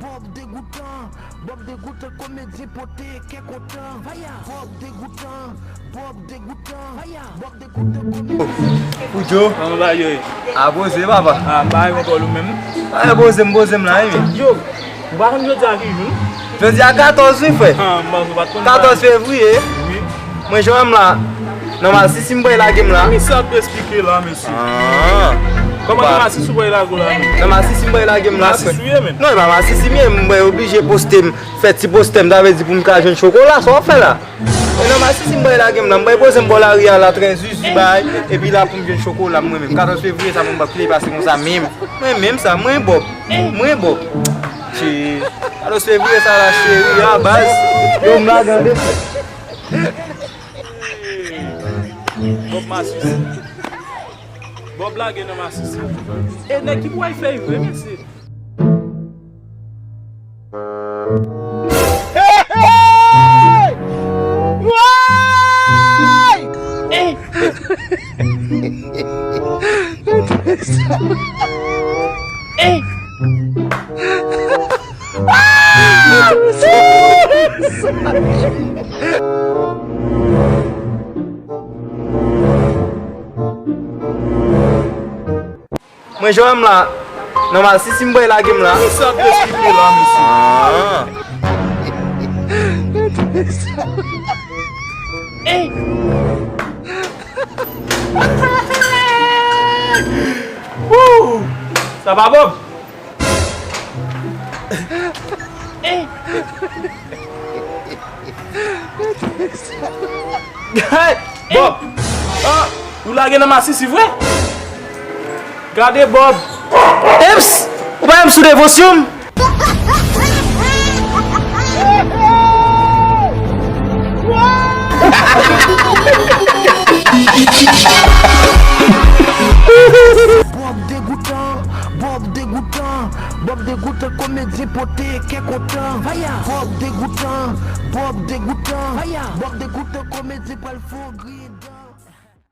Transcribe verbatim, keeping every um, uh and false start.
Bob degoutan, Bob degoutan, komedyen pote kè kontan. Vaya! Bob degoutan, Bob degoutan, vaya! Bob degoutan, komedyen. Pou Djo. Kòman bagay yo ye? A poze, papa. A, m pa gen kòl ou menm. A, poze m, poze m la, wi, men. Yo, ou pa konn jodi a ki jou? Jodi a katòz, wi, frè. A, m panse ou pa t konn sa. Katòz fevriye. Wi. Mwen, jan m la, nan masisi m pral lage m la. Kisa ap esplike la, mesye? Ah. Kòman nan masisi ou pral lage w la, menm? Nan masisi m pral lage m la, frè. Masisi ou ye, menm? Non, e pa masisi m ye, m pral oblije poste m, fè ti poste m, sa vle di pou m ka jwenn chokola, sa w ap fè la? E nan masisi m pral lage m la, m pral poze m bò lari a la, trè zuzu bay, epi la pou m jwenn chokola m mwen menm. Katòz fevriye sa mwen pap kite pase konsa menm. Mwen menm sa, mwen Bob. Mwen Bob. Che. Katòz fevriye sa la cheri, a baz. Yo m lage an de. Bob masisi. Bob lage nan masisi. E nèg ki pral fè vre, mesye. Hey, hey! Woy! Mwen, jan m la, nan masisi m pral lage m la. Kisa ap esplike la, mesye? Ah. Woo! Sa pa bon? Hey! Bob! Ah, ou lage nan masisi vre? Gade Bob! Eps! Ou pa menm sou devosyon m? Bob degoutan, Bob degoutan, Bob degoutan, komedyen pote kè kontan. Vaya! Bob degoutan, Bob degoutan, vaya! Bob degoutan, komedyen pral fon gri.